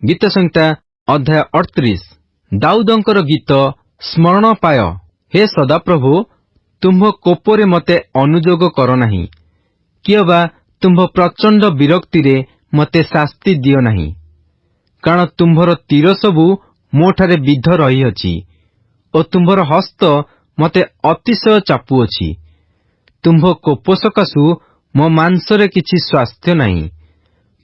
ଗୀତ ସଂହିତା ଅଧ୍ୟାୟ 38। ଦାଉଦଙ୍କର ଗୀତ, ସ୍ମରଣ ପାୟ। ହେ ସଦାପ୍ରଭୁ, ତୁମ୍ଭ କୋପରେ ମୋତେ ଅନୁଯୋଗ କର ନାହିଁ, କିଅବା ତୁମ୍ଭ ପ୍ରଚଣ୍ଡ ବିରକ୍ତିରେ ମୋତେ ଶାସ୍ତି ଦିଅ ନାହିଁ। କାରଣ ତୁମ୍ଭର ତୀର ସବୁ ମୋଠାରେ ବିଦ୍ଧ ରହିଅଛି ଓ ତୁମ୍ଭର ହସ୍ତ ମୋତେ ଅତିଶୟ ଚାପୁଅଛି। ତୁମ୍ଭ କୋପ ସକାଶୁ ମୋ ମାଂସରେ କିଛି ସ୍ୱାସ୍ଥ୍ୟ ନାହିଁ,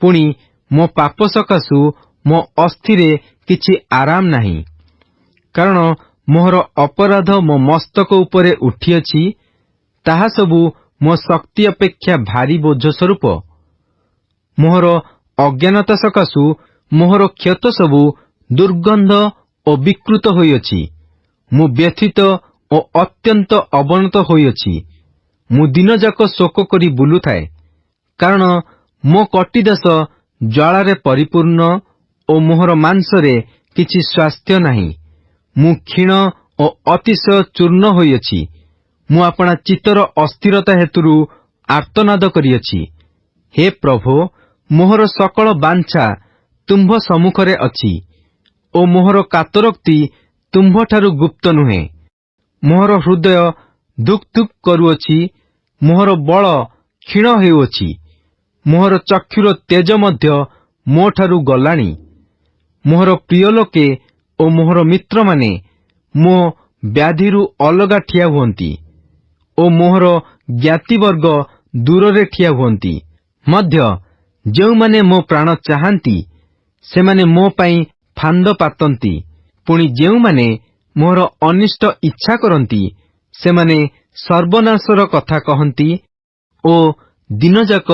ପୁଣି ମୋ ପାପ ସକାଶୁ ମୋ ଅସ୍ଥିରେ କିଛି ଆରାମ ନାହିଁ। କାରଣ ମୋହର ଅପରାଧ ମୋ ମସ୍ତକ ଉପରେ ଉଠିଅଛି, ତାହା ସବୁ ମୋ ଶକ୍ତି ଅପେକ୍ଷା ଭାରୀ ବୋଝ ସ୍ୱରୂପ। ମୋହର ଅଜ୍ଞାନତା ସକାଶୁ ମୋହର କ୍ଷତ ସବୁ ଦୁର୍ଗନ୍ଧ ଓ ବିକୃତ ହୋଇଅଛି। ମୁଁ ବ୍ୟଥିତ ଓ ଅତ୍ୟନ୍ତ ଅବନତ ହୋଇଅଛି। ମୁଁ ଦିନଯାକ ଶୋକ କରି ବୁଲୁଥାଏ, କାରଣ ମୋ କଟିଦେଶ ଜ୍ୱାଳାରେ ପରିପୂର୍ଣ୍ଣ ଓ ମୋହର ମାଂସରେ କିଛି ସ୍ୱାସ୍ଥ୍ୟ ନାହିଁ। ମୁଁ କ୍ଷୀଣ ଓ ଅତିଶୟ ଚୂର୍ଣ୍ଣ ହୋଇଅଛି। ମୁଁ ଆପଣା ଚିତ୍ତର ଅସ୍ଥିରତା ହେତୁରୁ ଆର୍ତ୍ତନାଦ କରିଅଛି। ହେ ପ୍ରଭୋ, ମୋହର ସକଳ ବାଞ୍ଛା ତୁମ୍ଭ ସମ୍ମୁଖରେ ଅଛି ଓ ମୋହର କାତରୋକ୍ତି ତୁମ୍ଭଠାରୁ ଗୁପ୍ତ ନୁହେଁ। ମୋହର ହୃଦୟ ଧୁକ୍ ଧୁକ୍ କରୁଅଛି, ମୋହର ବଳ କ୍ଷୀଣ ହେଉଅଛି, ମୋହର ଚକ୍ଷୁର ତେଜ ମଧ୍ୟ ମୋଠାରୁ ଗଲାଣି। ମୋହର ପ୍ରିୟ ଲୋକେ ଓ ମୋହର ମିତ୍ରମାନେ ମୋ ବ୍ୟାଧିରୁ ଅଲଗା ଠିଆ ହୁଅନ୍ତି ଓ ମୋହର ଜ୍ଞାତିବର୍ଗ ଦୂରରେ ଠିଆ ହୁଅନ୍ତି। ମଧ୍ୟ ଯେଉଁମାନେ ମୋ ପ୍ରାଣ ଚାହାନ୍ତି, ସେମାନେ ମୋ ପାଇଁ ଫାନ୍ଦ ପାତନ୍ତି। ପୁଣି ଯେଉଁମାନେ ମୋହର ଅନିଷ୍ଟ ଇଚ୍ଛା କରନ୍ତି, ସେମାନେ ସର୍ବନାଶର କଥା କହନ୍ତି ଓ ଦିନଯାକ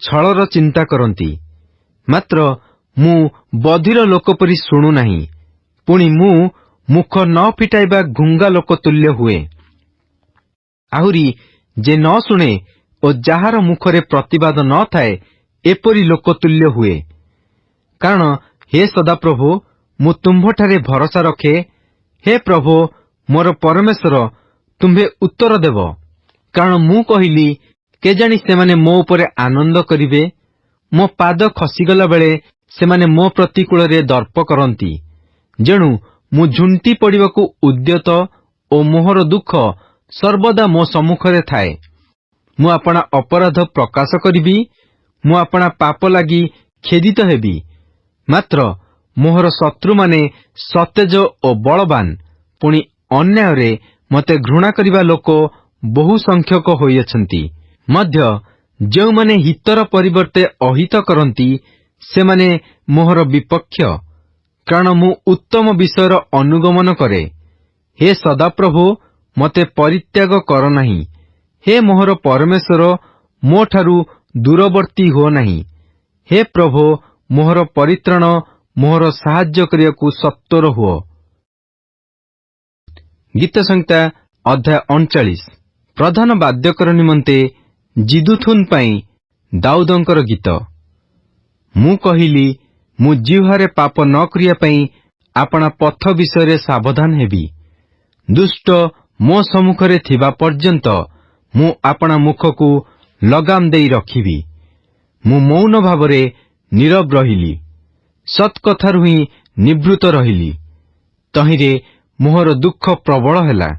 ଛଳର ଚିନ୍ତା କରନ୍ତି। ମାତ୍ର ମୁଁ ବଧିର ଲୋକ ପରି ଶୁଣୁନାହିଁ, ପୁଣି ମୁଁ ମୁଖ ନ ଫିଟାଇବା ଘୁଙ୍ଗା ଲୋକ ତୁଲ୍ୟ ହୁଏ। ଆହୁରି ଯେ ନ ଶୁଣେ ଓ ଯାହାର ମୁଖରେ ପ୍ରତିବାଦ ନ ଥାଏ, ଏପରି ଲୋକ ତୁଲ୍ୟ ହୁଏ। କାରଣ ହେ ସଦାପ୍ରଭୁ, ମୁଁ ତୁମ୍ଭଠାରେ ଭରସା ରଖେ। ହେ ପ୍ରଭୁ, ମୋର ପରମେଶ୍ୱର, ତୁମ୍ଭେ ଉତ୍ତର ଦେବ। କାରଣ ମୁଁ କହିଲି, କେଜାଣି ସେମାନେ ମୋ ଉପରେ ଆନନ୍ଦ କରିବେ। ମୋ ପାଦ ଖସିଗଲା ବେଳେ ସେମାନେ ମୋ ପ୍ରତିକୂଳରେ ଦର୍ପ କରନ୍ତି। ଯେଣୁ ମୁଁ ଝୁଣ୍ଟି ପଡ଼ିବାକୁ ଉଦ୍ୟତ ଓ ମୋହର ଦୁଃଖ ସର୍ବଦା ମୋ ସମ୍ମୁଖରେ ଥାଏ। ମୁଁ ଆପଣା ଅପରାଧ ପ୍ରକାଶ କରିବି, ମୁଁ ଆପଣା ପାପ ଲାଗି ଖେଦିତ ହେବି। ମାତ୍ର ମୋହର ଶତ୍ରୁମାନେ ସତେଜ ଓ ବଳବାନ, ପୁଣି ଅନ୍ୟାୟରେ ମୋତେ ଘୃଣା କରିବା ଲୋକ ବହୁ ସଂଖ୍ୟକ ହୋଇଅଛନ୍ତି। ମଧ୍ୟ ଯେଉଁମାନେ ହିତର ପରିବର୍ତ୍ତେ ଅହିତ କରନ୍ତି, ସେମାନେ ମୋହର ବିପକ୍ଷ। କାରଣ ମୁଁ ଉତ୍ତମ ବିଷୟର ଅନୁଗମନ କରେ। ହେ ସଦାପ୍ରଭୁ, ମୋତେ ପରିତ୍ୟାଗ କର ନାହିଁ। ହେ ମୋହର ପରମେଶ୍ୱର, ମୋଠାରୁ ଦୂରବର୍ତ୍ତୀ ହୁଅ ନାହିଁ। ହେ ପ୍ରଭୋ, ମୋହର ପରିତ୍ରାଣ, ମୋହର ସାହାଯ୍ୟ କରିବାକୁ ସତ୍ୱର ହୁଅ। ଗୀତ ସଂହିତା ଅଧ୍ୟାୟ 39। ପ୍ରଧାନ ବାଦ୍ୟକର ନିମନ୍ତେ, ଯିଦୁଥୂନ୍ ପାଇଁ ଦାଉଦଙ୍କର ଗୀତ। ମୁଁ କହିଲି, ମୁଁ ଜିହ୍ୱାରେ ପାପ ନ କରିବା ପାଇଁ ଆପଣା ପଥ ବିଷୟରେ ସାବଧାନ ହେବି। ଦୁଷ୍ଟ ମୋ ସମ୍ମୁଖରେ ଥିବା ପର୍ଯ୍ୟନ୍ତ ମୁଁ ଆପଣା ମୁଖକୁ ଲଗାମ ଦେଇ ରଖିବି। ମୁଁ ମୌନ ଭାବରେ ନୀରବ ରହିଲି, ସତ୍କଥାରୁ ହିଁ ନିବୃତ୍ତ ରହିଲି। ତହିଁରେ ମୋହର ଦୁଃଖ ପ୍ରବଳ ହେଲା,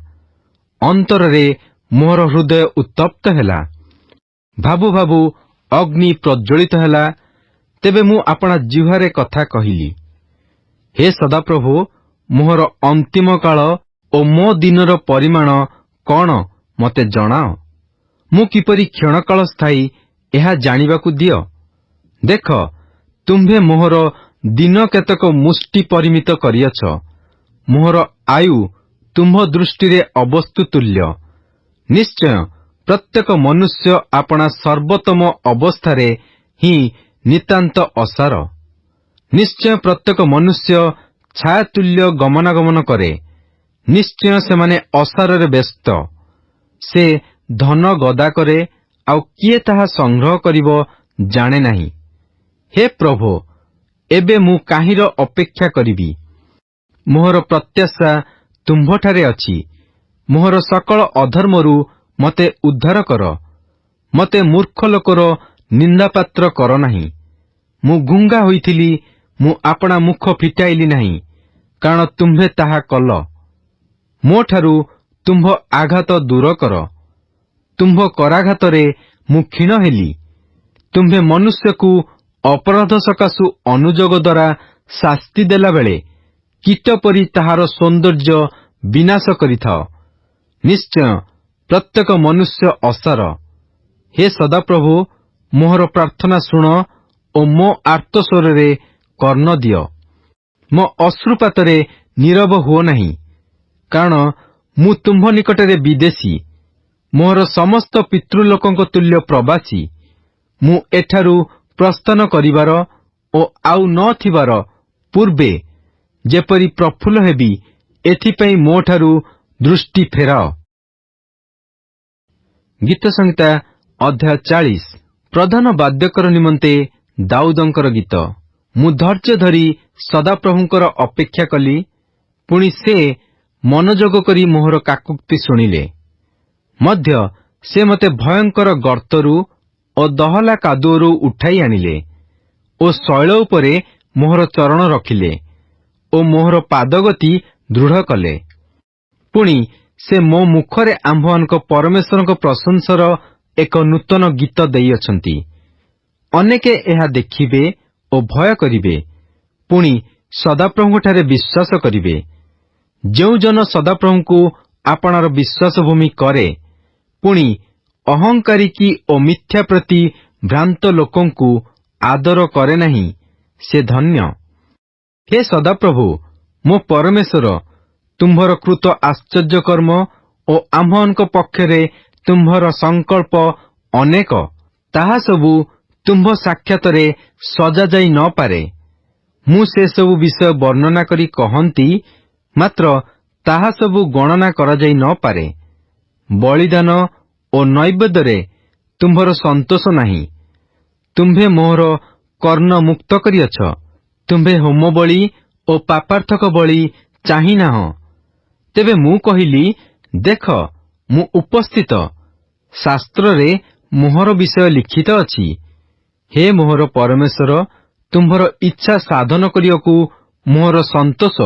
ଅନ୍ତରରେ ମୋହର ହୃଦୟ ଉତ୍ତପ୍ତ ହେଲା। ଭାବୁ ଭାବୁ ଅଗ୍ନି ପ୍ରଜ୍ୱଳିତ ହେଲା। ତେବେ ମୁଁ ଆପଣା ଜିହ୍ୱାରେ କଥା କହିଲି, ହେ ସଦାପ୍ରଭୁ, ମୋହର ଅନ୍ତିମ କାଳ ଓ ମୋ ଦିନର ପରିମାଣ କଣ, ମୋତେ ଜଣାଅ। ମୁଁ କିପରି କ୍ଷଣକାଳ ସ୍ଥାୟୀ, ଏହା ଜାଣିବାକୁ ଦିଅ। ଦେଖ, ତୁମ୍ଭେ ମୋହର ଦିନ କେତେକ ମୁଷ୍ଟି ପରିମିତ କରିଅଛ। ମୋହର ଆୟୁ ତୁମ୍ଭ ଦୃଷ୍ଟିରେ ଅବସ୍ତୁ ତୁଲ୍ୟ। ନିଶ୍ଚୟ ପ୍ରତ୍ୟେକ ମନୁଷ୍ୟ ଆପଣା ସର୍ବୋତ୍ତମ ଅବସ୍ଥାରେ ହିଁ ନିତାନ୍ତ ଅସାର। ନିଶ୍ଚୟ ପ୍ରତ୍ୟେକ ମନୁଷ୍ୟ ଛାୟାତୁଲ୍ୟ ଗମନାଗମନ କରେ। ନିଶ୍ଚୟ ସେମାନେ ଅସାରରେ ବ୍ୟସ୍ତ। ସେ ଧନ ଗଦା କରେ, ଆଉ କିଏ ତାହା ସଂଗ୍ରହ କରିବ ଜାଣେ ନାହିଁ। ହେ ପ୍ରଭୋ, ଏବେ ମୁଁ କାହିଁର ଅପେକ୍ଷା କରିବି? ମୋହର ପ୍ରତ୍ୟାଶା ତୁମ୍ଭଠାରେ ଅଛି। ମୋହର ସକଳ ଅଧର୍ମରୁ ମୋତେ ଉଦ୍ଧାର କର। ମୋତେ ମୂର୍ଖ ଲୋକର ନିନ୍ଦାପାତ୍ର କର ନାହିଁ। ମୁଁ ଘୁଙ୍ଗା ହୋଇଥିଲି, ମୁଁ ଆପଣା ମୁଖ ଫିଟାଇଲି ନାହିଁ, କାରଣ ତୁମ୍ଭେ ତାହା କଲ। ମୋଠାରୁ ତୁମ୍ଭ ଆଘାତ ଦୂର କର, ତୁମ୍ଭ କରାଘାତରେ ମୁଁ କ୍ଷୀଣ ହେଲି। ତୁମ୍ଭେ ମନୁଷ୍ୟକୁ ଅପରାଧ ସକାଶୁ ଅନୁଯୋଗ ଦ୍ୱାରା ଶାସ୍ତି ଦେଲାବେଳେ କୀଟ ପରି ତାହାର ସୌନ୍ଦର୍ଯ୍ୟ ବିନାଶ କରିଥାଅ। ନିଶ୍ଚୟ ପ୍ରତ୍ୟେକ ମନୁଷ୍ୟ ଅସାର। ହେ ସଦାପ୍ରଭୁ, ମୋହର ପ୍ରାର୍ଥନା ଶୁଣ ଓ ମୋ ଆର୍ତ୍ତସ୍ୱରରେ କର୍ଣ୍ଣ ଦିଅ। ମୋ ଅଶ୍ରୁପାତରେ ନୀରବ ହୁଅ ନାହିଁ, କାରଣ ମୁଁ ତୁମ୍ଭ ନିକଟରେ ବିଦେଶୀ, ମୋହର ସମସ୍ତ ପିତୃଲୋକଙ୍କ ତୁଲ୍ୟ ପ୍ରବାସୀ। ମୁଁ ଏଠାରୁ ପ୍ରସ୍ଥାନ କରିବାର ଓ ଆଉ ନ ଥିବାର ପୂର୍ବେ ଯେପରି ପ୍ରଫୁଲ୍ଲ ହେବି, ଏଥିପାଇଁ ମୋଠାରୁ ଦୃଷ୍ଟି ଫେରାଅ। ଗୀତସଂହିତା ଅଧ୍ୟାୟ 40। ପ୍ରଧାନ ବାଦ୍ୟକର ନିମନ୍ତେ ଦାଉଦଙ୍କର ଗୀତ। ମୁଁ ଧୈର୍ଯ୍ୟ ଧରି ସଦାପ୍ରଭୁଙ୍କର ଅପେକ୍ଷା କଲି, ପୁଣି ସେ ମନୋଯୋଗ କରି ମୋହର କାକୁକ୍ତି ଶୁଣିଲେ। ମଧ୍ୟ ସେ ମୋତେ ଭୟଙ୍କର ଗର୍ତ୍ତରୁ ଓ ଦହଲା କାଦୁଅରୁ ଉଠାଇ ଆଣିଲେ ଓ ଶୈଳ ଉପରେ ମୋହର ଚରଣ ରଖିଲେ ଓ ମୋହର ପାଦଗତି ଦୃଢ଼ କଲେ। ପୁଣି ସେ ମୋ ମୁଖରେ ଆମ୍ଭମାନଙ୍କ ପରମେଶ୍ୱରଙ୍କ ପ୍ରଶଂସାର ଏକ ନୂତନ ଗୀତ ଦେଇଅଛନ୍ତି। ଅନେକେ ଏହା ଦେଖିବେ ଓ ଭୟ କରିବେ, ପୁଣି ସଦାପ୍ରଭୁଙ୍କଠାରେ ବିଶ୍ୱାସ କରିବେ। ଯେଉଁ ଜନ ସଦାପ୍ରଭୁଙ୍କୁ ଆପଣାର ବିଶ୍ୱାସ ଭୂମି କରେ, ପୁଣି ଅହଙ୍କାରୀ କି ଓ ମିଥ୍ୟା ପ୍ରତି ଭ୍ରାନ୍ତ ଲୋକଙ୍କୁ ଆଦର କରେ ନାହିଁ, ସେ ଧନ୍ୟ। ହେ ସଦାପ୍ରଭୁ, ମୋ ପରମେଶ୍ୱର, ତୁମ୍ଭର କୃତ ଆଶ୍ଚର୍ଯ୍ୟ କର୍ମ ଓ ଆମ୍ଭମାନଙ୍କ ପକ୍ଷରେ ତୁମ୍ଭର ସଂକଳ୍ପ ଅନେକ, ତାହା ସବୁ ତୁମ୍ଭ ସାକ୍ଷାତରେ ସଜାଯାଇ ନ ପାରେ। ମୁଁ ସେସବୁ ବିଷୟ ବର୍ଣ୍ଣନା କରି କହନ୍ତି, ମାତ୍ର ତାହା ସବୁ ଗଣନା କରାଯାଇ ନ ପାରେ। ବଳିଦାନ ଓ ନୈବେଦ୍ୟରେ ତୁମ୍ଭର ସନ୍ତୋଷ ନାହିଁ, ତୁମ୍ଭେ ମୋହର କର୍ଣ୍ଣ ମୁକ୍ତ କରିଅଛ। ତୁମ୍ଭେ ହୋମବଳି ଓ ପାପାର୍ଥକ ବଳି ଚାହିଁ ନାହଁ। ତେବେ ମୁଁ କହିଲି, ଦେଖ, ମୁଁ ଉପସ୍ଥିତ, ଶାସ୍ତ୍ରରେ ମୋହର ବିଷୟ ଲିଖିତ ଅଛି। ହେ ମୋହର ପରମେଶ୍ୱର, ତୁମ୍ଭର ଇଚ୍ଛା ସାଧନ କରିବାକୁ ମୋହର ସନ୍ତୋଷ,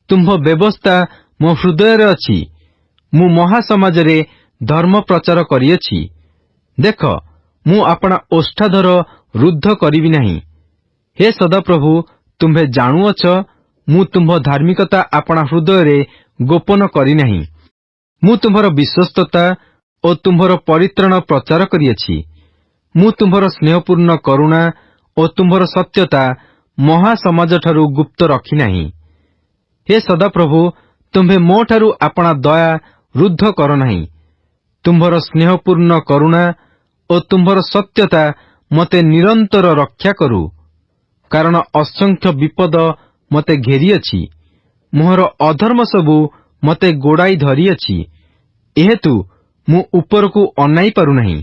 ତୁମ୍ଭ ବ୍ୟବସ୍ଥା ମୋ ହୃଦୟରେ ଅଛି। ମୁଁ ମହାସମାଜରେ ଧର୍ମ ପ୍ରଚାର କରିଅଛି। ଦେଖ, ମୁଁ ଆପଣା ଓଷ୍ଠାଧର ରୁଦ୍ଧ କରିବି ନାହିଁ। ହେ ସଦାପ୍ରଭୁ, ତୁମ୍ଭେ ଜାଣୁଅଛ, ମୁଁ ତୁମ୍ଭ ଧାର୍ମିକତା ଆପଣା ହୃଦୟରେ ଗୋପନ କରିନାହିଁ। ମୁଁ ତୁମ୍ଭର ବିଶ୍ୱସ୍ତତା ଓ ତୁମ୍ଭର ପରିତ୍ରାଣ ପ୍ରଚାର କରିଅଛି। ମୁଁ ତୁମ୍ଭର ସ୍ନେହପୂର୍ଣ୍ଣ କରୁଣା ଓ ତୁମ୍ଭର ସତ୍ୟତା ମହାସମାଜଠାରୁ ଗୁପ୍ତ ରଖିନାହିଁ। ହେ ସଦାପ୍ରଭୁ, ତୁମ୍ଭେ ମୋଠାରୁ ଆପଣା ଦୟା ରୁଦ୍ଧ କର ନାହିଁ। ତୁମ୍ଭର ସ୍ନେହପୂର୍ଣ୍ଣ କରୁଣା ଓ ତୁମ୍ଭର ସତ୍ୟତା ମୋତେ ନିରନ୍ତର ରକ୍ଷା କରୁ, କାରଣ ଅସଂଖ୍ୟ ବିପଦ ମୋତେ ଘେରିଅଛି, ମୋହର ଅଧର୍ମ ସବୁ ମୋତେ ଗୋଡ଼ାଇ ଧରିଅଛି। ଏହେତୁ ମୁଁ ଉପରକୁ ଅନାଇ ପାରୁନାହିଁ।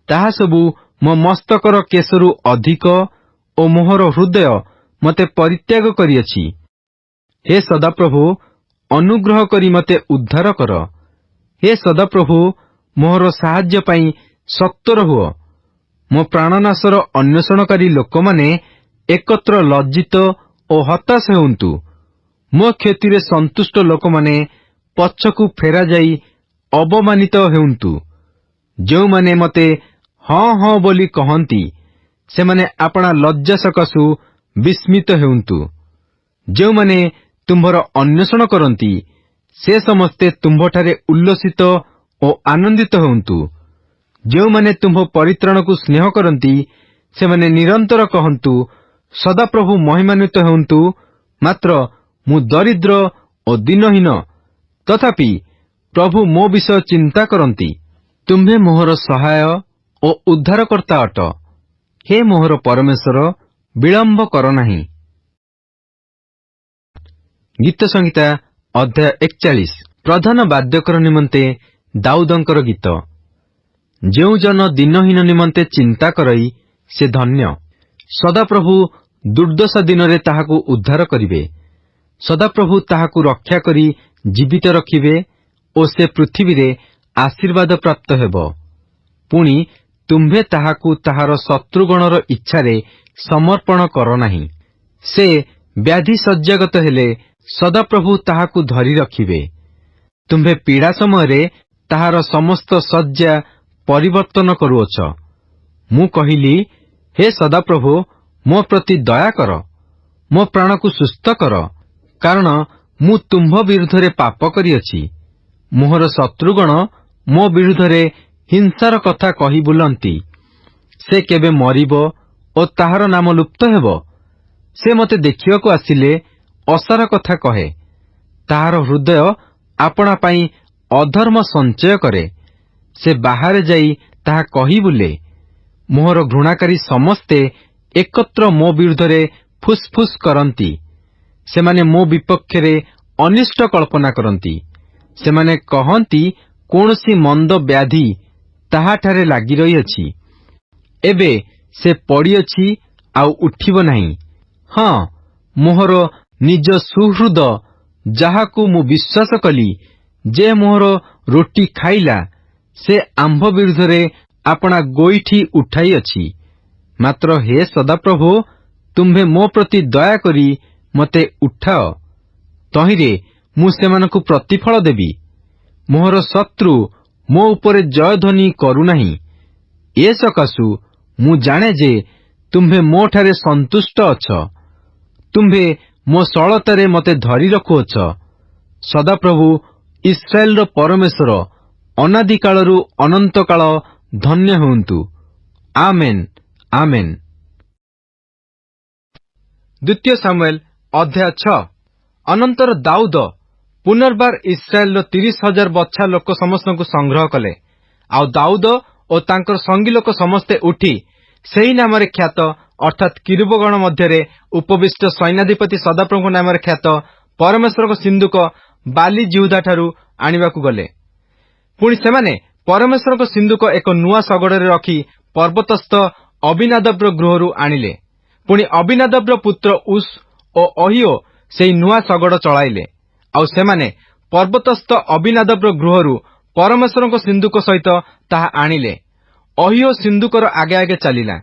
ତାହା ସବୁ ମୋ ମସ୍ତକର କେଶରୁ ଅଧିକ ଓ ମୋହର ହୃଦୟ ମୋତେ ପରିତ୍ୟାଗ କରିଅଛି। ହେ ସଦାପ୍ରଭୁ, ଅନୁଗ୍ରହ କରି ମୋତେ ଉଦ୍ଧାର କର। ହେ ସଦାପ୍ରଭୁ, ମୋହର ସାହାଯ୍ୟ ପାଇଁ ସତ୍ୱର ହୁଅ। ମୋ ପ୍ରାଣନାଶର ଅନ୍ୱେଷଣକାରୀ ଲୋକମାନେ ଏକତ୍ର ଲଜ୍ଜିତ ଓ ହତାଶ ହେଉନ୍ତୁ। ମୋ କ୍ଷତିରେ ସନ୍ତୁଷ୍ଟ ଲୋକମାନେ ପଛକୁ ଫେରାଯାଇ ଅବମାନିତ ହେଉନ୍ତୁ। ଯେଉଁମାନେ ମୋତେ ହଁ ହଁ ବୋଲି କହନ୍ତି, ସେମାନେ ଆପଣା ଲଜ୍ଜା ସକାଶୁ ବିସ୍ମିତ ହେଉନ୍ତୁ। ଯେଉଁମାନେ ତୁମ୍ଭର ଅନ୍ୱେଷଣ କରନ୍ତି, ସେ ସମସ୍ତେ ତୁମ୍ଭଠାରେ ଉଲ୍ଲସିତ ଓ ଆନନ୍ଦିତ ହେଉନ୍ତୁ। ଯେଉଁମାନେ ତୁମ୍ଭ ପରିତ୍ରାଣକୁ ସ୍ନେହ କରନ୍ତି, ସେମାନେ ନିରନ୍ତର କହନ୍ତୁ, ସଦାପ୍ରଭୁ ମହିମାନ୍ୱିତ ହେଉନ୍ତୁ। ମାତ୍ର ମୁଁ ଦରିଦ୍ର ଓ ଦୀନହୀନ, ତଥାପି ପ୍ରଭୁ ମୋ ବିଷୟ ଚିନ୍ତା କରନ୍ତି। ତୁମ୍ଭେ ମୋହର ସହାୟ ଓ ଉଦ୍ଧାରକର୍ତ୍ତା ଅଟ। ହେ ମୋହର ପରମେଶ୍ୱର, ବିଳମ୍ବ କର ନାହିଁ। ଗୀତସଂହିତା ଅଧ୍ୟାୟ 41। ପ୍ରଧାନ ବାଦ୍ୟକର ନିମନ୍ତେ ଦାଉଦଙ୍କର ଗୀତ। ଯେଉଁ ଜନ ଦୀନହୀନ ନିମନ୍ତେ ଚିନ୍ତା କରଇ, ସେ ଧନ୍ୟ। ସଦାପ୍ରଭୁ ଦୁର୍ଦ୍ଦଶା ଦିନରେ ତାହାକୁ ଉଦ୍ଧାର କରିବେ। ସଦାପ୍ରଭୁ ତାହାକୁ ରକ୍ଷା କରି ଜୀବିତ ରଖିବେ ଓ ସେ ପୃଥିବୀରେ ଆଶୀର୍ବାଦ ପ୍ରାପ୍ତ ହେବ। ପୁଣି ତୁମ୍ଭେ ତାହାକୁ ତାହାର ଶତ୍ରୁଗଣର ଇଚ୍ଛାରେ ସମର୍ପଣ କର ନାହିଁ। ସେ ବ୍ୟାଧି ଶଯ୍ୟାଗତ ହେଲେ ସଦାପ୍ରଭୁ ତାହାକୁ ଧରି ରଖିବେ। ତୁମ୍ଭେ ପୀଡ଼ା ସମୟରେ ତାହାର ସମସ୍ତ ଶଯ୍ୟା ପରିବର୍ତ୍ତନ କରୁଅଛ। ମୁଁ କହିଲି, ହେ ସଦାପ୍ରଭୁ, ମୋ ପ୍ରତି ଦୟା କର, ମୋ ପ୍ରାଣକୁ ସୁସ୍ଥ କର, କାରଣ ମୁଁ ତୁମ୍ଭ ବିରୁଦ୍ଧରେ ପାପ କରିଅଛି। ମୋହର ଶତ୍ରୁଗଣ ମୋ ବିରୁଦ୍ଧରେ ହିଂସାର କଥା କହି ବୁଲନ୍ତି, ସେ କେବେ ମରିବ ଓ ତାହାର ନାମ ଲୁପ୍ତ ହେବ? ସେ ମୋତେ ଦେଖିବାକୁ ଆସିଲେ ଅସାର କଥା କହେ। ତାହାର ହୃଦୟ ଆପଣା ପାଇଁ ଅଧର୍ମ ସଞ୍ଚୟ କରେ। ସେ ବାହାରେ ଯାଇ ତାହା କହି ବୁଲେ। ମୋହର ଘୃଣାକାରୀ ସମସ୍ତେ ଏକତ୍ର ମୋ ବିରୁଦ୍ଧରେ ଫୁସ୍ଫୁସ୍ କରନ୍ତି। ସେମାନେ ମୋ ବିପକ୍ଷରେ ଅନିଷ୍ଟ କଳ୍ପନା କରନ୍ତି। ସେମାନେ କହନ୍ତି, କୌଣସି ମନ୍ଦ ବ୍ୟାଧି ତାହାଠାରେ ଲାଗି ରହିଅଛି। ଏବେ ସେ ପଡ଼ିଅଛି, ଆଉ ଉଠିବ ନାହିଁ। ହଁ, ମୋହର ନିଜ ସୁହୃଦ, ଯାହାକୁ ମୁଁ ବିଶ୍ୱାସ କଲି, ଯେ ମୋହର ରୋଟି ଖାଇଲା, ସେ ଆମ୍ଭ ବିରୁଦ୍ଧରେ ଆପଣା ଗୋଇଠି ଉଠାଇଅଛି। ମାତ୍ର ହେ ସଦାପ୍ରଭୁ, ତୁମ୍ଭେ ମୋ ପ୍ରତି ଦୟା କରି ମୋତେ ଉଠାଅ, ତହିଁରେ ମୁଁ ସେମାନଙ୍କୁ ପ୍ରତିଫଳ ଦେବି। ମୋହର ଶତ୍ରୁ ମୋ ଉପରେ ଜୟଧ୍ୱନି କରୁନାହିଁ। ଏ ସକାଶୁ ମୁଁ ଜାଣେ ଯେ ତୁମ୍ଭେ ମୋଠାରେ ସନ୍ତୁଷ୍ଟ ଅଛ। ତୁମ୍ଭେ ମୋ ସରଳତାରେ ମୋତେ ଧରି ରଖୁଅଛ। ସଦାପ୍ରଭୁ ଇସ୍ରାଏଲର ପରମେଶ୍ୱର ଅନାଦିକାଳରୁ ଅନନ୍ତକାଳ ଧନ୍ୟ ହୁଅନ୍ତୁ। ଆମେନ୍, ଆମେନ୍। ଦ୍ୱିତୀୟ ସାମୁଏଲ ଅଧ୍ୟାୟ 6। ଅନନ୍ତର ଦାଉଦ ପୁନର୍ବାର ଇସ୍ରାଏଲର 30,000 ବଛା ଲୋକ ସମସ୍ତଙ୍କୁ ସଂଗ୍ରହ କଲେ। ଆଉ ଦାଉଦ ଓ ତାଙ୍କର ସଙ୍ଗୀ ଲୋକ ସମସ୍ତେ ଉଠି ସେହି ନାମରେ ଖ୍ୟାତ, ଅର୍ଥାତ୍ କିରୂବଗଣ ମଧ୍ୟରେ ଉପବିଷ୍ଟ ସୈନ୍ୟାଧିପତି ସଦାପ୍ରଭୁଙ୍କ ନାମରେ ଖ୍ୟାତ ପରମେଶ୍ୱରଙ୍କ ସିନ୍ଦୁକ ବାଲି ଯିହୁଦାଠାରୁ ଆଣିବାକୁ ଗଲେ। ପୁଣି ସେମାନେ ପରମେଶ୍ୱରଙ୍କ ସିନ୍ଦୁକ ଏକ ନୂଆ ଶଗଡ଼ରେ ରଖି ପର୍ବତସ୍ଥ ଅବିନାଦବର ଗୃହରୁ ଆଣିଲେ। ପୁଣି ଅବିନାଦବର ପୁତ୍ର ଉସ୍ ଓ ଅହିଓ ସେହି ନୂଆ ଶଗଡ଼ ଚଳାଇଲେ। ଆଉ ସେମାନେ ପର୍ବତସ୍ଥ ଅବିନାଦବର ଗୃହରୁ ପରମେଶ୍ୱରଙ୍କ ସିନ୍ଦୁକ ସହିତ ତାହା ଆଣିଲେ। ଅହିଓ ସିନ୍ଦୁକର ଆଗେ ଆଗେ ଚାଲିଲା।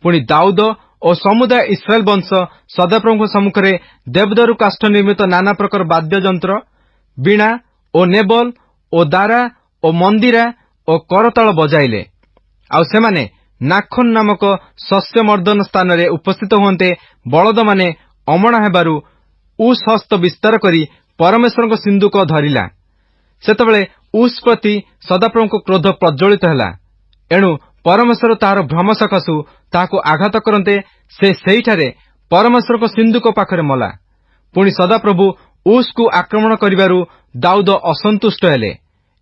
ପୁଣି ଦାଉଦ ଓ ସମୁଦାୟ ଇସ୍ରାଏଲ ବଂଶ ସଦାପ୍ରଭୁଙ୍କ ସମ୍ମୁଖରେ ଦେବଦାରୁ କାଷ୍ଠ ନିର୍ମିତ ନାନା ପ୍ରକାର ବାଦ୍ୟଯନ୍ତ୍ର, ବୀଣା ଓ ନେବଲ ଓ ଦାରା ଓ ମନ୍ଦିରା ଓ କରତାଳ ବଜାଇଲେ। ଆଉ ସେମାନେ ନାଖୋନ ନାମକ ଶସ୍ୟ ମର୍ଦ୍ଦନ ସ୍ଥାନରେ ଉପସ୍ଥିତ ହୁଅନ୍ତେ, ବଳଦମାନେ ଅମଣା ହେବାରୁ ଉସ୍ ହସ୍ତ ବିସ୍ତାର କରି ପରମେଶ୍ୱରଙ୍କ ସିନ୍ଦୁକ ଧରିଲା। ସେତେବେଳେ ଉସ୍ ପ୍ରତି ସଦାପ୍ରଭୁଙ୍କ କ୍ରୋଧ ପ୍ରଜ୍ୱଳିତ ହେଲା। ଏଣୁ ପରମେଶ୍ୱର ତାହାର ଭ୍ରମ ସକାଶୁ ତାହାକୁ ଆଘାତ କରନ୍ତେ, ସେ ସେହିଠାରେ ପରମେଶ୍ୱରଙ୍କ ସିନ୍ଦୁକ ପାଖରେ ମଲା। ପୁଣି ସଦାପ୍ରଭୁ ଉସ୍କୁ ଆକ୍ରମଣ କରିବାରୁ ଦାଉଦ ଅସନ୍ତୁଷ୍ଟ ହେଲେ।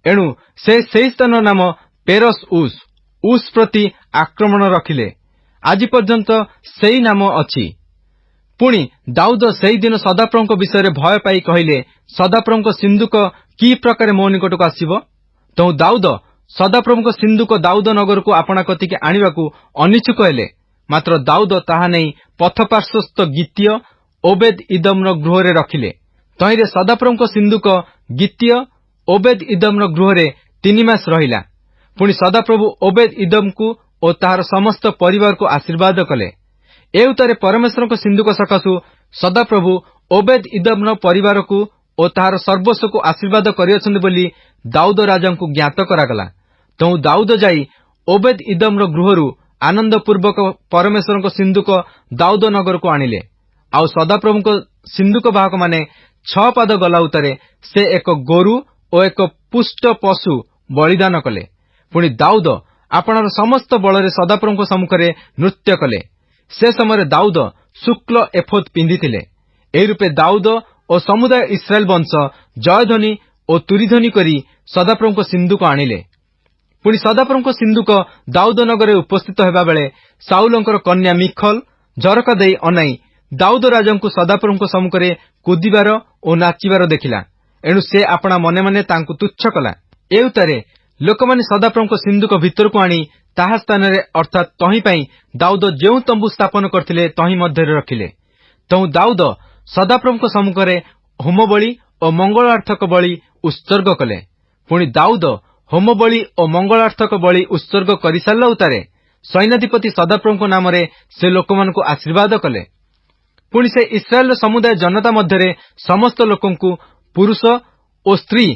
ଏଣୁ ସେ ସେହି ସ୍ଥାନର ନାମ ପେରସ୍ ଉସ୍, ଉସ୍ ପ୍ରତି ଆକ୍ରମଣ ରଖିଲେ। ଆଜି ପର୍ଯ୍ୟନ୍ତ ସେଇ ନାମ ଅଛି। ପୁଣି ଦାଉଦ ସେହିଦିନ ସଦାପ୍ରଭୁଙ୍କ ବିଷୟରେ ଭୟ ପାଇ କହିଲେ, ସଦାପ୍ରଭୁଙ୍କ ସିନ୍ଦୁକ କି ପ୍ରକାରେ ମୋ ନିକଟକୁ ଆସିବ? ତହୁଁ ଦାଉଦ ସଦାପ୍ରଭୁଙ୍କ ସିନ୍ଦୁକ ଦାଉଦ ନଗରକୁ ଆପଣା କତିକି ଆଣିବାକୁ ଅନିଚ୍ଛୁକ ହେଲେ। ମାତ୍ର ଦାଉଦ ତାହା ନେଇ ପଥପାର୍ଶ୍ୱସ୍ଥ ଗିତୀୟ ଓବେଦ ଇଦମ୍ର ଗୃହରେ ରଖିଲେ। ତହିଁରେ ସଦାପ୍ରଭୁଙ୍କ ସିନ୍ଦୁକ ଗିତୀୟ ଓବେଦ ଇଦମ୍ର ଗୃହରେ 3 ମାସ ରହିଲା। ପୁଣି ସଦାପ୍ରଭୁ ଓବେଦ ଇଦମ୍କୁ ଓ ତାହାର ସମସ୍ତ ପରିବାରକୁ ଆଶୀର୍ବାଦ କଲେ। ଏ ଉତ୍ତାରେ ପରମେଶ୍ୱରଙ୍କ ସିନ୍ଦୁକ ସକାଶୁ ସଦାପ୍ରଭୁ ଓବେଦ ଇଦମ୍ର ପରିବାରକୁ ଓ ତାହାର ସର୍ବସ୍ୱକୁ ଆଶୀର୍ବାଦ କରିଅଛନ୍ତି ବୋଲି ଦାଉଦ ରାଜାଙ୍କୁ ଜ୍ଞାତ କରାଗଲା। ତହୁଁ ଦାଉଦ ଯାଇ ଓବେଦ ଇଦମ୍ର ଗୃହରୁ ଆନନ୍ଦପୂର୍ବକ ପରମେଶ୍ୱରଙ୍କ ସିନ୍ଦୁକ ଦାଉଦ ନଗରକୁ ଆଣିଲେ। ଆଉ ସଦାପ୍ରଭୁଙ୍କ ସିନ୍ଦୁକ ବାହକମାନେ 6 ପାଦ ଗଲା ଉତ୍ତାରେ ସେ ଏକ ଗୋରୁ ଓ ଏକ ପୁଷ୍ଟ ପଶୁ ବଳିଦାନ କଲେ। ପୁଣି ଦାଉଦ ଆପଣାର ସମସ୍ତ ବଳରେ ସଦାପ୍ରଭୁଙ୍କ ସମ୍ମୁଖରେ ନୃତ୍ୟ କଲେ। ସେ ସମୟରେ ଦାଉଦ ଶୁକ୍ଳ ଏଫୋଦ ପିନ୍ଧିଥିଲେ। ଏହି ରୂପେ ଦାଉଦ ଓ ସମୁଦାୟ ଇସ୍ରାଏଲ ବଂଶ ଜୟଧ୍ୱନି ଓ ତୂରୀଧ୍ୱନି କରି ସଦାପ୍ରଭୁଙ୍କ ସିନ୍ଦୁକ ଆଣିଲେ। ପୁଣି ସଦାପ୍ରଭୁଙ୍କ ସିନ୍ଦୁକ ଦାଉଦ ନଗରରେ ଉପସ୍ଥିତ ହେବାବେଳେ ସାଉଲଙ୍କର କନ୍ୟା ମିଖଲ ଝରକା ଦେଇ ଅନାଇ ଦାଉଦ ରାଜାଙ୍କୁ ସଦାପ୍ରଭୁଙ୍କ ସମ୍ମୁଖରେ କୁଦିବାର ଓ ନାଚିବାର ଦେଖିଲା। ଏଣୁ ସେ ଆପଣା ମନେ ମନେ ତାଙ୍କୁ ତୁଚ୍ଛ କଲା। ଏ ଉତ୍ତାରେ ଲୋକମାନେ ସଦାପ୍ରଭୁଙ୍କ ସିନ୍ଦୁକ ଭିତରକୁ ଆଣି ତାହା ସ୍ଥାନରେ, ଅର୍ଥାତ୍ ତହିଁ ପାଇଁ ଦାଉଦ ଯେଉଁ ତମ୍ବୁ ସ୍ଥାପନ କରିଥିଲେ, ତହିଁ ମଧ୍ୟରେ ରଖିଲେ। ତହୁଁ ଦାଉଦ ସଦାପ୍ରଭୁଙ୍କ ସମ୍ମୁଖରେ ହୋମବଳି ଓ ମଙ୍ଗଳାର୍ଥକ ବଳି ଉତ୍ସର୍ଗ କଲେ। ପୁଣି ଦାଉଦ ହୋମବଳି ଓ ମଙ୍ଗଳାର୍ଥକ ବଳି ଉତ୍ସର୍ଗ କରିସାରିଲା ଉତ୍ତାରେ ସୈନ୍ୟାଧିପତି ସଦାପ୍ରଭୁଙ୍କ ନାମରେ ସେ ଲୋକମାନଙ୍କୁ ଆଶୀର୍ବାଦ କଲେ। ପୁଣି ସେ ଇସ୍ରାଏଲର ସମୁଦାୟ ଜନତା ମଧ୍ୟରେ ସମସ୍ତ ଲୋକଙ୍କୁ, ପୁରୁଷ ଓ ସ୍ତ୍ରୀ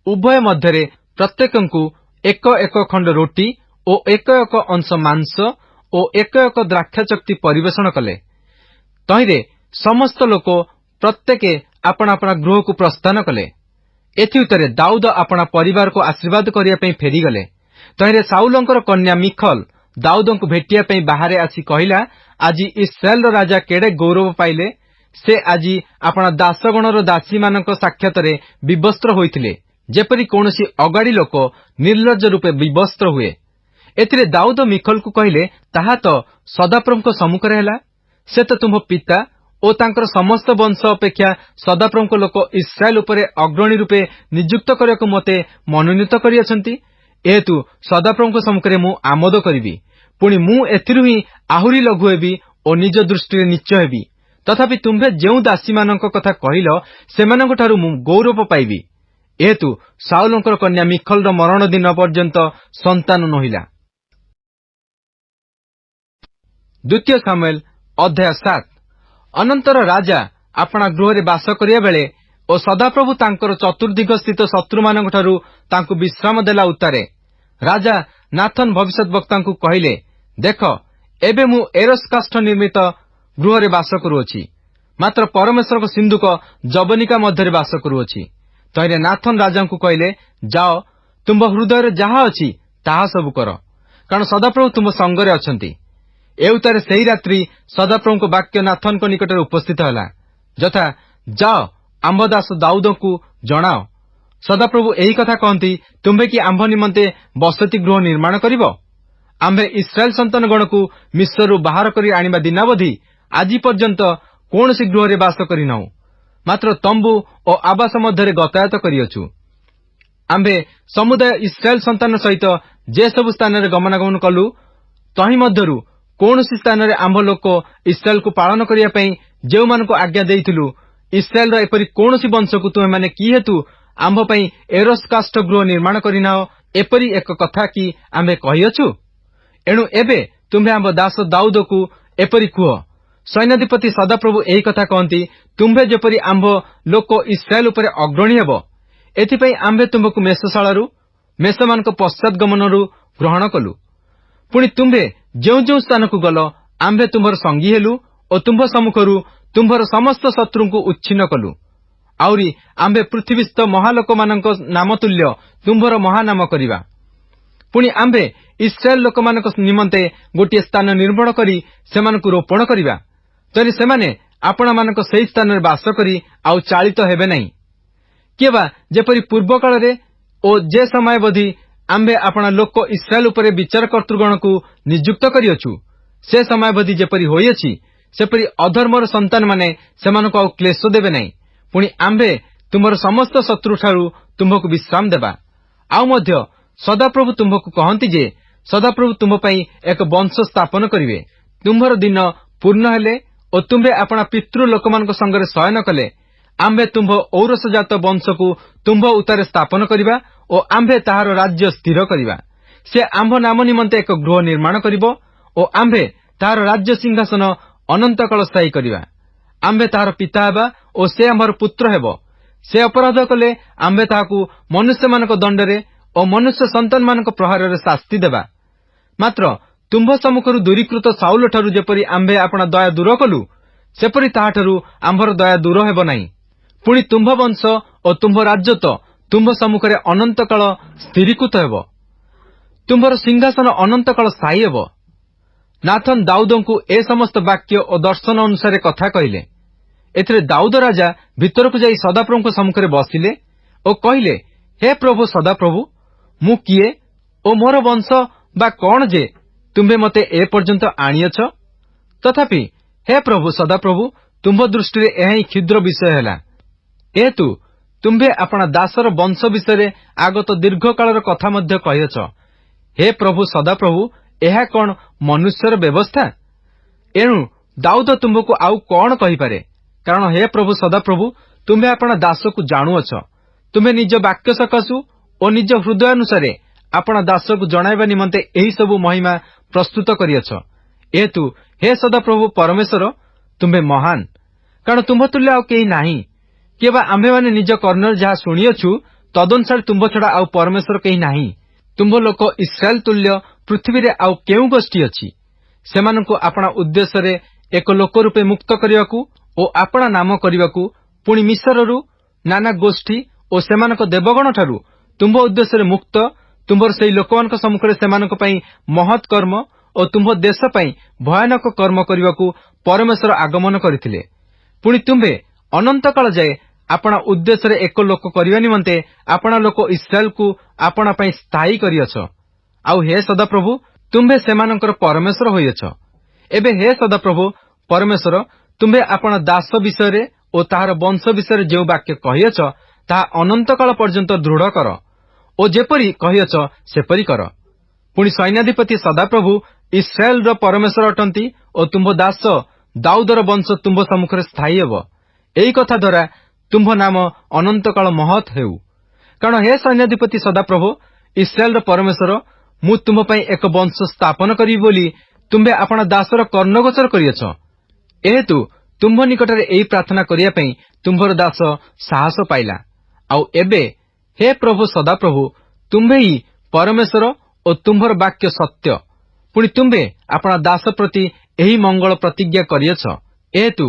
ଉଭୟ ମଧ୍ୟରେ ପ୍ରତ୍ୟେକଙ୍କୁ, ଏକ ଏକ ଖଣ୍ଡ ରୋଟି ଓ ଏକ ଏକ ଅଂଶ ମାଂସ ଓ ଏକ ଏକ ଦ୍ରାକ୍ଷାଚକ୍ତି ପରିବେଷଣ କଲେ। ତହିଁରେ ସମସ୍ତ ଲୋକ ପ୍ରତ୍ୟେକେ ଆପଣା ଆପଣା ଗୃହକୁ ପ୍ରସ୍ଥାନ କଲେ। ଏଥିଉତ୍ତାରେ ଦାଉଦ ଆପଣା ପରିବାରକୁ ଆଶୀର୍ବାଦ କରିବା ପାଇଁ ଫେରିଗଲେ। ତହିଁରେ ସାଉଲଙ୍କର କନ୍ୟା ମିଖଲ ଦାଉଦଙ୍କୁ ଭେଟିବା ପାଇଁ ବାହାରେ ଆସି କହିଲା, ଆଜି ଇସ୍ରାଏଲର ରାଜା କେଡ଼େ ଗୌରବ ପାଇଲେ! ସେ ଆଜି ଆପଣା ଦାସଗଣର ଦାସୀମାନଙ୍କ ସାକ୍ଷାତରେ ବିବସ୍ତ୍ର ହୋଇଥିଲେ, ଯେପରି କୌଣସି ଅଗାଡ଼ି ଲୋକ ନିର୍ଲଜ୍ଜ ରୂପେ ବିବସ୍ତ୍ର ହୁଏ। ଏଥିରେ ଦାଉଦ ମିଖଲକୁ କହିଲେ, ତାହା ତ ସଦାପ୍ରଭୁଙ୍କ ସମ୍ମୁଖରେ ହେଲା। ସେ ତ ତୁମ୍ଭ ପିତା ଓ ତାଙ୍କର ସମସ୍ତ ବଂଶ ଅପେକ୍ଷା ସଦାପ୍ରଭୁଙ୍କ ଲୋକ ଇସ୍ରାଏଲ ଉପରେ ଅଗ୍ରଣୀ ରୂପେ ନିଯୁକ୍ତ କରିବାକୁ ମୋତେ ମନୋନୀତ କରିଅଛନ୍ତି। ଏହେତୁ ସଦାପ୍ରଭୁଙ୍କ ସମ୍ମୁଖରେ ମୁଁ ଆମୋଦ କରିବି। ପୁଣି ମୁଁ ଏଥିରୁ ହିଁ ଆହୁରି ଲଘୁ ହେବି ଓ ନିଜ ଦୃଷ୍ଟିରେ ନୀଚ ହେବି। ତଥାପି ତୁମ୍ଭେ ଯେଉଁ ଦାସୀମାନଙ୍କ କଥା କହିଲ, ସେମାନଙ୍କଠାରୁ ମୁଁ ଗୌରବ ପାଇବି। ଏହେତୁ ସାଉଲଙ୍କର କନ୍ୟା ମିଖଲର ମରଣ ଦିନ ପର୍ଯ୍ୟନ୍ତ ସନ୍ତାନ ନୋହିଲା। ଦ୍ୱିତୀୟ ସାମୁଏଲ ଅଧ୍ୟାୟ 7। ଅନନ୍ତର ରାଜା ଆପଣା ଗୃହରେ ବାସ କରିବା ବେଳେ ଓ ସଦାପ୍ରଭୁ ତାଙ୍କର ଚତୁର୍ଦ୍ଦିଗସ୍ଥିତ ଶତ୍ରୁମାନଙ୍କଠାରୁ ତାଙ୍କୁ ବିଶ୍ରାମ ଦେଲା ଉତ୍ତାରେ ରାଜା ନାଥନ ଭବିଷ୍ୟତବକ୍ତାଙ୍କୁ କହିଲେ, ଦେଖ, ଏବେ ମୁଁ ଏରସ କାଷ୍ଠ ନିର୍ମିତ ଗୃହରେ ବାସ କରୁଅଛି, ମାତ୍ର ପରମେଶ୍ୱରଙ୍କ ସିନ୍ଧୁକ ଯବନିକା ମଧ୍ୟରେ ବାସ କରୁଅଛି। ତହିଁରେ ନାଥନ ରାଜାଙ୍କୁ କହିଲେ, ଯାଅ, ତୁମ୍ଭ ହୃଦୟରେ ଯାହା ଅଛି ତାହା ସବୁ କର, କାରଣ ସଦାପ୍ରଭୁ ତୁମ୍ଭ ସଙ୍ଗରେ ଅଛନ୍ତି। ଏଉତ୍ତାରେ ସେହି ରାତ୍ରି ସଦାପ୍ରଭୁଙ୍କ ବାକ୍ୟ ନାଥନଙ୍କ ନିକଟରେ ଉପସ୍ଥିତ ହେଲା, ଯଥା, ଯାଅ, ଆମ୍ଭ ଦାସ ଦାଉଦଙ୍କୁ ଜଣାଅ, ସଦାପ୍ରଭୁ ଏହି କଥା କହନ୍ତି, ତୁମ୍ଭେ କି ଆମ୍ଭ ନିମନ୍ତେ ବସତି ଗୃହ ନିର୍ମାଣ କରିବ? ଆମ୍ଭେ ଇସ୍ରାଏଲ ସନ୍ତାନଗଣକୁ ମିଶରରୁ ବାହାର କରି ଆଣିବା ଦିନାବଧି ଆଜି ପର୍ଯ୍ୟନ୍ତ କୌଣସି ଗୃହରେ ବାସ କରିନାହୁଁ, ମାତ୍ର ତମ୍ବୁ ଓ ଆବାସ ମଧ୍ୟରେ ଗତାୟତ କରିଅଛୁ। ଆମ୍ଭେ ସମୁଦାୟ ଇସ୍ରାଏଲ ସନ୍ତାନ ସହିତ ଯେ ସବୁ ସ୍ଥାନରେ ଗମନାଗମନ କଲୁ, ତହିଁ ମଧ୍ୟରୁ କୌଣସି ସ୍ଥାନରେ ଆମ୍ଭ ଲୋକ ଇସ୍ରାଏଲକୁ ପାଳନ କରିବା ପାଇଁ ଯେଉଁମାନଙ୍କୁ ଆଜ୍ଞା ଦେଇଥିଲୁ, ଇସ୍ରାଏଲର ଏପରି କୌଣସି ବଂଶକୁ ତୁମେମାନେ କି ହେତୁ ଆମ୍ଭ ପାଇଁ ଏରସ କାଷ୍ଠ ଗୃହ ନିର୍ମାଣ କରିନାହ, ଏପରି ଏକ କଥା କି ଆମ୍ଭେ କହିଅଛୁ? ଏଣୁ ଏବେ ତୁମ୍ଭେ ଆମ୍ଭ ଦାସ ଦାଉଦକୁ ଏପରି କୁହ, ସୈନ୍ୟାଧିପତି ସଦାପ୍ରଭୁ ଏହି କଥା କହନ୍ତି, ତୁମ୍ଭେ ଯେପରି ଆମ୍ଭ ଲୋକ ଇସ୍ରାଏଲ ଉପରେ ଅଗ୍ରଣୀ ହେବ, ଏଥିପାଇଁ ଆମ୍ଭେ ତୁମ୍ଭକୁ ମେଷଶାଳାରୁ, ମେଷମାନଙ୍କ ପଶ୍ଚାଦଗମନରୁ ଗ୍ରହଣ କଲୁ। ପୁଣି ତୁମ୍ଭେ ଯେଉଁ ଯେଉଁ ସ୍ଥାନକୁ ଗଲ, ଆମ୍ଭେ ତୁମ୍ଭର ସଙ୍ଗୀ ହେଲୁ ଓ ତୁମ୍ଭ ସମ୍ମୁଖରୁ ତୁମ୍ଭର ସମସ୍ତ ଶତ୍ରୁଙ୍କୁ ଉଚ୍ଛିନ୍ନ କଲୁ। ଆହୁରି ଆମ୍ଭେ ପୃଥିବୀସ୍ଥ ମହାଲୋକମାନଙ୍କ ନାମ ତୁଲ୍ୟ ତୁମ୍ଭର ମହାନାମ କରିବା। ପୁଣି ଆମ୍ଭେ ଇସ୍ରାଏଲ ଲୋକମାନଙ୍କ ନିମନ୍ତେ ଗୋଟିଏ ସ୍ଥାନ ନିର୍ମାଣ କରି ସେମାନଙ୍କୁ ରୋପଣ କରିବା। ତେଣୁ ସେମାନେ ଆପଣମାନଙ୍କ ସେହି ସ୍ଥାନରେ ବାସ କରି ଆଉ ଚାଳିତ ହେବେ ନାହିଁ। କିମ୍ବା ଯେପରି ପୂର୍ବ କାଳରେ ଓ ଯେ ସମୟାବଧି ଆମ୍ଭେ ଆପଣା ଲୋକ ଇସ୍ରାଏଲ ଉପରେ ବିଚାରକର୍ତ୍ତୃଗଣକୁ ନିଯୁକ୍ତ କରିଅଛୁ, ସେ ସମୟାବଧି ଯେପରି ହୋଇଅଛି, ସେପରି ଅଧର୍ମର ସନ୍ତାନମାନେ ସେମାନଙ୍କୁ ଆଉ କ୍ଲେଶ ଦେବେ ନାହିଁ। ପୁଣି ଆମ୍ଭେ ତୁମ୍ଭର ସମସ୍ତ ଶତ୍ରୁଠାରୁ ତୁମ୍ଭକୁ ବିଶ୍ରାମ ଦେବା। ଆଉ ମଧ୍ୟ ସଦାପ୍ରଭୁ ତୁମ୍ଭକୁ କହନ୍ତି ଯେ ସଦାପ୍ରଭୁ ତୁମ୍ଭ ପାଇଁ ଏକ ବଂଶ ସ୍ଥାପନ କରିବେ। ତୁମ୍ଭର ଦିନ ପୂର୍ଣ୍ଣ ହେଲେ ଓ ତୁମ୍ଭେ ଆପଣା ପିତୃ ଲୋକମାନଙ୍କ ସଙ୍ଗରେ ଶୟନ କଲେ, ଆମ୍ଭେ ତୁମ୍ଭ ଔରସଜାତ ବଂଶକୁ ତୁମ୍ଭ ଉତ୍ତାରେ ସ୍ଥାପନ କରିବା ଓ ଆମ୍ଭେ ତାହାର ରାଜ୍ୟ ସ୍ଥିର କରିବା। ସେ ଆମ୍ଭ ନାମ ନିମନ୍ତେ ଏକ ଗୃହ ନିର୍ମାଣ କରିବ ଓ ଆମ୍ଭେ ତାହାର ରାଜ୍ୟ ସିଂହାସନ ଅନନ୍ତକାଳ ସ୍ଥାୟୀ କରିବା। ଆମ୍ଭେ ତାହାର ପିତା ହେବା ଓ ସେ ଆମ୍ଭର ପୁତ୍ର ହେବ। ସେ ଅପରାଧ କଲେ ଆମ୍ଭେ ତାହାକୁ ମନୁଷ୍ୟମାନଙ୍କ ଦଣ୍ଡରେ ଓ ମନୁଷ୍ୟ ସନ୍ତାନମାନଙ୍କ ପ୍ରହାରରେ ଶାସ୍ତି ଦେବା। ମାତ୍ର ତୁମ୍ଭ ସମ୍ମୁଖରୁ ଦୂରୀକୃତ ସାଉଲଠାରୁ ଯେପରି ଆମ୍ଭେ ଆପଣା ଦୟା ଦୂର କଲୁ, ସେପରି ତାହାଠାରୁ ଆମ୍ଭର ଦୟା ଦୂର ହେବ ନାହିଁ। ପୁଣି ତୁମ୍ଭ ବଂଶ ଓ ତୁମ୍ଭ ରାଜତ୍ୱ ତୁମ୍ଭ ସମ୍ମୁଖରେ ଅନନ୍ତକାଳ ସ୍ଥିରୀକୃତ ହେବ, ତୁମ୍ଭର ସିଂହାସନ ଅନନ୍ତକାଳ ସ୍ଥାୟୀ ହେବ। ନାଥନ ଦାଉଦଙ୍କୁ ଏ ସମସ୍ତ ବାକ୍ୟ ଓ ଦର୍ଶନ ଅନୁସାରେ କଥା କହିଲେ। ଏଥିରେ ଦାଉଦ ରାଜା ଭିତରକୁ ଯାଇ ସଦାପ୍ରଭୁଙ୍କ ସମ୍ମୁଖରେ ବସିଲେ ଓ କହିଲେ, ହେ ପ୍ରଭୁ ସଦାପ୍ରଭୁ, ମୁଁ କିଏ ଓ ମୋର ବଂଶ ବା କଣ ଯେ ତୁମ୍ଭେ ମୋତେ ଏ ପର୍ଯ୍ୟନ୍ତ ଆଣିଅଛ? ତଥାପି ହେ ପ୍ରଭୁ ସଦାପ୍ରଭୁ, ତୁମ୍ଭ ଦୃଷ୍ଟିରେ ଏହା ହିଁ କ୍ଷୁଦ୍ର ବିଷୟ ହେଲା। ଏହେତୁ ତୁମ୍ଭେ ଆପଣା ଦାସର ବଂଶ ବିଷୟରେ ଆଗତ ଦୀର୍ଘକାଳର କଥା ମଧ୍ୟ କହିଅଛ। ହେ ପ୍ରଭୁ ସଦାପ୍ରଭୁ, ଏହା କଣ ମନୁଷ୍ୟର ବ୍ୟବସ୍ଥା? ଏଣୁ ଦାଉଦ ତୁମ୍ଭକୁ ଆଉ କଣ କହିପାରେ? କାରଣ ହେ ପ୍ରଭୁ ସଦାପ୍ରଭୁ, ତୁମ୍ଭେ ଆପଣା ଦାସକୁ ଜାଣୁଅଛ। ତୁମ୍ଭେ ନିଜ ବାକ୍ୟ ସକାଶୁ ଓ ନିଜ ହୃଦୟ ଅନୁସାରେ ଆପଣା ଦାସକୁ ଜଣାଇବା ନିମନ୍ତେ ଏହି ସବୁ ମହିମା ପ୍ରସ୍ତୁତ କରିଅଛ। ଏହେତୁ ହେ ସଦାପ୍ରଭୁ ପରମେଶ୍ୱର, ତୁମ୍ଭେ ମହାନ। କାରଣ ତୁମ୍ଭ ତୁଲ୍ୟ ଆଉ କେହି ନାହିଁ, କିମ୍ବା ଆମ୍ଭେମାନେ ନିଜ କର୍ଣ୍ଣରେ ଯାହା ଶୁଣିଅଛୁ ତଦନୁସାରେ ତୁମ୍ଭ ଛଡ଼ା ଆଉ ପରମେଶ୍ୱର କେହି ନାହିଁ। ତୁମ୍ଭ ଲୋକ ଇସ୍ରାଏଲ ତୁଲ୍ୟ ପୃଥିବୀରେ ଆଉ କେଉଁ ଗୋଷ୍ଠୀ ଅଛି? ସେମାନଙ୍କୁ ଆପଣା ଉଦ୍ଦେଶ୍ୟରେ ଏକ ଲୋକ ରୂପେ ମୁକ୍ତ କରିବାକୁ ଓ ଆପଣା ନାମ କରିବାକୁ, ପୁଣି ମିଶରରୁ ନାନା ଗୋଷ୍ଠୀ ଓ ସେମାନଙ୍କ ଦେବଗଣଠାରୁ ତୁମ୍ଭ ଉଦ୍ଦେଶ୍ୟରେ ମୁକ୍ତ ତୁମ୍ଭର ସେହି ଲୋକମାନଙ୍କ ସମ୍ମୁଖରେ ସେମାନଙ୍କ ପାଇଁ ମହତ୍ କର୍ମ ଓ ତୁମ୍ଭ ଦେଶ ପାଇଁ ଭୟାନକ କର୍ମ କରିବାକୁ ପରମେଶ୍ୱର ଆଗମନ କରିଥିଲେ। ପୁଣି ତୁମ୍ଭେ ଅନନ୍ତକାଳ ଯାଏ ଆପଣା ଉଦ୍ଦେଶ୍ୟରେ ଏକ ଲୋକ କରିବା ନିମନ୍ତେ ଆପଣା ଲୋକ ଇସ୍ରାଏଲକୁ ଆପଣା ପାଇଁ ସ୍ଥାୟୀ କରିଅଛ। ଆଉ ହେ ସଦାପ୍ରଭୁ, ତୁମ୍ଭେ ସେମାନଙ୍କର ପରମେଶ୍ୱର ହୋଇଅଛ। ଏବେ ହେ ସଦାପ୍ରଭୁ ପରମେଶ୍ୱର, ତୁମ୍ଭେ ଆପଣା ଦାସ ବିଷୟରେ ଓ ତାହାର ବଂଶ ବିଷୟରେ ଯେଉଁ ବାକ୍ୟ କହିଅଛ, ତାହା ଅନନ୍ତକାଳ ପର୍ଯ୍ୟନ୍ତ ଦୃଢ଼ କର ଓ ଯେପରି କହିଅଛ ସେପରି କର। ପୁଣି ସୈନ୍ୟାଧିପତି ସଦାପ୍ରଭୁ ଇସ୍ରାଏଲର ପରମେଶ୍ୱର ଅଟନ୍ତି ଓ ତୁମ୍ଭ ଦାସ ଦାଉଦର ବଂଶ ତୁମ୍ଭ ସମ୍ମୁଖରେ ସ୍ଥାୟୀ ହେବ। ଏହି କଥା ଦ୍ୱାରା ତୁମ୍ଭ ନାମ ଅନନ୍ତକାଳ ମହତ୍ ହେଉ। କାରଣ ହେ ସୈନ୍ୟାଧିପତି ସଦାପ୍ରଭୁ, ଇସ୍ରାଏଲର ପରମେଶ୍ୱର, ମୁଁ ତୁମ୍ଭ ପାଇଁ ଏକ ବଂଶ ସ୍ଥାପନ କରିବି ବୋଲି ତୁମ୍ଭେ ଆପଣା ଦାସର କର୍ଣ୍ଣଗୋଚର କରିଅଛ। ଏହେତୁ ତୁମ୍ଭ ନିକଟରେ ଏହି ପ୍ରାର୍ଥନା କରିବା ପାଇଁ ତୁମ୍ଭର ଦାସ ସାହସ ପାଇଲା। ଆଉ ଏବେ ହେ ପ୍ରଭୁ ସଦାପ୍ରଭୁ, ତୁମ୍ଭେ ହିଁ ପରମେଶ୍ୱର ଓ ତୁମ୍ଭର ବାକ୍ୟ ସତ୍ୟ। ପୁଣି ତୁମ୍ଭେ ଆପଣା ଦାସ ପ୍ରତି ଏହି ମଙ୍ଗଳ ପ୍ରତିଜ୍ଞା କରିଅଛ। ଏହେତୁ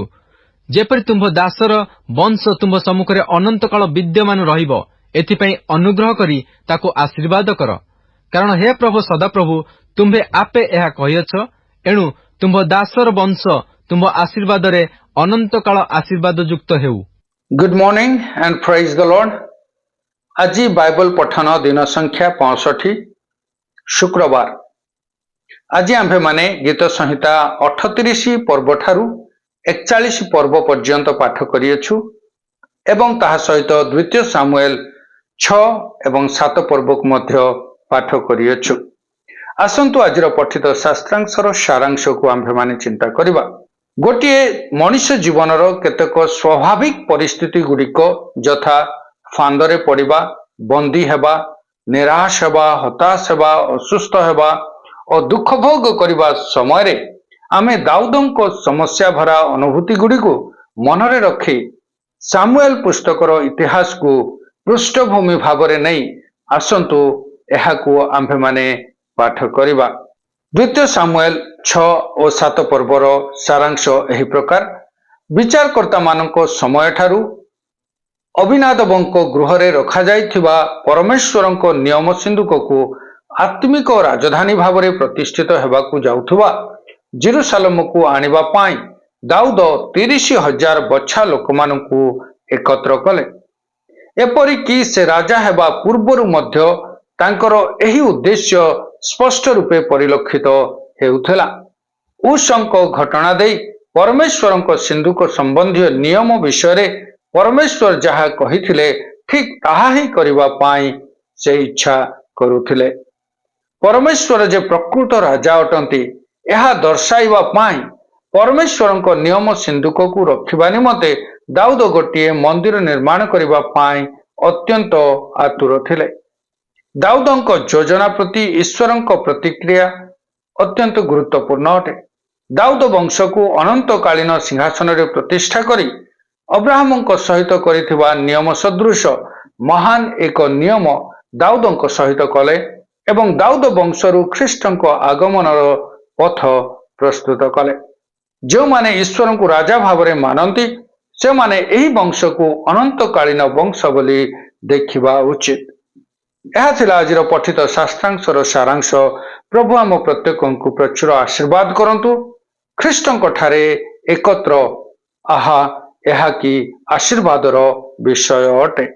ଯେପରି ତୁମ୍ଭ ଦାସର ବଂଶ ତୁମ୍ଭ ସମ୍ମୁଖରେ ଅନନ୍ତକାଳ ବିଦ୍ୟମାନ ରହିବ, ଏଥିପାଇଁ ଅନୁଗ୍ରହ କରି ତାକୁ ଆଶୀର୍ବାଦ କର। କାରଣ ହେ ପ୍ରଭୁ ସଦାପ୍ରଭୁ, ତୁମ୍ଭେ ଆପେ ଏହା କହିଅଛ। ଏଣୁ ତୁମ୍ଭ ଦାସର ବଂଶ ତୁମ୍ଭ ଆଶୀର୍ବାଦରେ ଅନନ୍ତକାଳ ଆଶୀର୍ବାଦ ଯୁକ୍ତ ହେଉ। Good morning and praise the Lord. ଆଜି ବାଇବଲ ପଠନ ଦିନ ସଂଖ୍ୟା 65, ଶୁକ୍ରବାର। ଆଜି ଆମ୍ଭେମାନେ ଗୀତ ସଂହିତା 38 ପର୍ବଠାରୁ 41 ପର୍ବ ପର୍ଯ୍ୟନ୍ତ ପାଠ କରିଅଛୁ ଏବଂ ତାହା ସହିତ ଦ୍ୱିତୀୟ ସାମୁଏଲ 6 ଏବଂ 7 ପର୍ବକୁ ମଧ୍ୟ ପାଠ କରିଅଛୁ। ଆସନ୍ତୁ, ଆଜିର ପଠିତ ଶାସ୍ତ୍ରାଂଶର ସାରାଂଶକୁ ଆମ୍ଭେମାନେ ଚିନ୍ତା କରିବା। ଗୋଟିଏ ମଣିଷ ଜୀବନର କେତେକ ସ୍ୱାଭାବିକ ପରିସ୍ଥିତି ଗୁଡ଼ିକ, ଯଥା ଫାନ୍ଦରେ ପଡ଼ିବା, ବନ୍ଦୀ ହେବା, ନିରାଶ ହେବା, ହତାଶ ହେବା, ଅସୁସ୍ଥ ହେବା ଓ ଦୁଃଖ ଭୋଗ କରିବା ସମୟରେ ଆମେ ଦାଉଦଙ୍କ ସମସ୍ୟା ଭରା ଅନୁଭୂତି ଗୁଡ଼ିକୁ ମନରେ ରଖି ସାମୁଏଲ ପୁସ୍ତକର ଇତିହାସକୁ ପୃଷ୍ଠଭୂମି ଭାବରେ ନେଇ ଆସନ୍ତୁ ଏହାକୁ ଆମ୍ଭେମାନେ ପାଠ କରିବା। ଦ୍ୱିତୀୟ ସାମୁଏଲ 6 ଓ 7 ପର୍ବର ସାରାଂଶ ଏହି ପ୍ରକାର। ବିଚାରକର୍ତ୍ତାମାନଙ୍କ ସମୟଠାରୁ ଅବିନାଦବଙ୍କ ଗୃହରେ ରଖାଯାଇଥିବା ପରମେଶ୍ୱରଙ୍କ ନିୟମ ସିନ୍ଧୁକକୁ ଆତ୍ମିକ ରାଜଧାନୀ ଭାବରେ ପ୍ରତିଷ୍ଠିତ ହେବାକୁ ଯାଉଥିବା ଜିରୁସାଲମକୁ ଆଣିବା ପାଇଁ ଦାଉଦ 30,000 ବଛା ଲୋକମାନଙ୍କୁ ଏକତ୍ର କଲେ। ଏପରିକି ସେ ରାଜା ହେବା ପୂର୍ବରୁ ମଧ୍ୟ ତାଙ୍କର ଏହି ଉଦ୍ଦେଶ୍ୟ ସ୍ପଷ୍ଟ ରୂପେ ପରିଲକ୍ଷିତ ହେଉଥିଲା। ଉଷଙ୍କ ଘଟଣା ଦେଇ ପରମେଶ୍ୱରଙ୍କ ସିନ୍ଧୁକ ସମ୍ବନ୍ଧୀୟ ନିୟମ ବିଷୟରେ ପରମେଶ୍ୱର ଯାହା କହିଥିଲେ, ଠିକ ତାହା ହିଁ କରିବା ପାଇଁ ସେ ଇଚ୍ଛା କରୁଥିଲେ। ପରମେଶ୍ୱର ଯେ ପ୍ରକୃତ ରାଜା ଅଟନ୍ତି, ଏହା ଦର୍ଶାଇବା ପାଇଁ ପରମେଶ୍ୱରଙ୍କ ନିୟମ ସିନ୍ଧୁକକୁ ରଖିବା ନିମନ୍ତେ ଦାଉଦ ଗୋଟିଏ ମନ୍ଦିର ନିର୍ମାଣ କରିବା ପାଇଁ ଅତ୍ୟନ୍ତ ଆତୁର ଥିଲେ। ଦାଉଦଙ୍କ ଯୋଜନା ପ୍ରତି ଈଶ୍ୱରଙ୍କ ପ୍ରତିକ୍ରିୟା ଅତ୍ୟନ୍ତ ଗୁରୁତ୍ୱପୂର୍ଣ୍ଣ ଅଟେ। ଦାଉଦ ବଂଶକୁ ଅନନ୍ତକାଳୀନ ସିଂହାସନରେ ପ୍ରତିଷ୍ଠା କରି ଅବ୍ରାହମଙ୍କ ସହିତ କରିଥିବା ନିୟମ ସଦୃଶ ମହାନ ଏକ ନିୟମ ଦାଉଦଙ୍କ ସହିତ କଲେ ଏବଂ ଦାଉଦ ବଂଶରୁ ଖ୍ରୀଷ୍ଟଙ୍କ ଆଗମନର ପଥ ପ୍ରସ୍ତୁତ କଲେ। ଯେଉଁମାନେ ଈଶ୍ୱରଙ୍କୁ ରାଜା ଭାବରେ ମାନନ୍ତି, ସେମାନେ ଏହି ବଂଶକୁ ଅନନ୍ତକାଳୀନ ବଂଶ ବୋଲି ଦେଖିବା ଉଚିତ। ଏହା ଥିଲା ଆଜିର ପଠିତ ଶାସ୍ତ୍ରାଂଶର ସାରାଂଶ। ପ୍ରଭୁ ଆମ ପ୍ରତ୍ୟେକଙ୍କୁ ପ୍ରଚୁର ଆଶୀର୍ବାଦ କରନ୍ତୁ। ଖ୍ରୀଷ୍ଟଙ୍କ ଠାରେ ଏକତ୍ର, ଆହା, ଏହା କି ଆଶୀର୍ବାଦର ବିଷୟ ଅଟେ!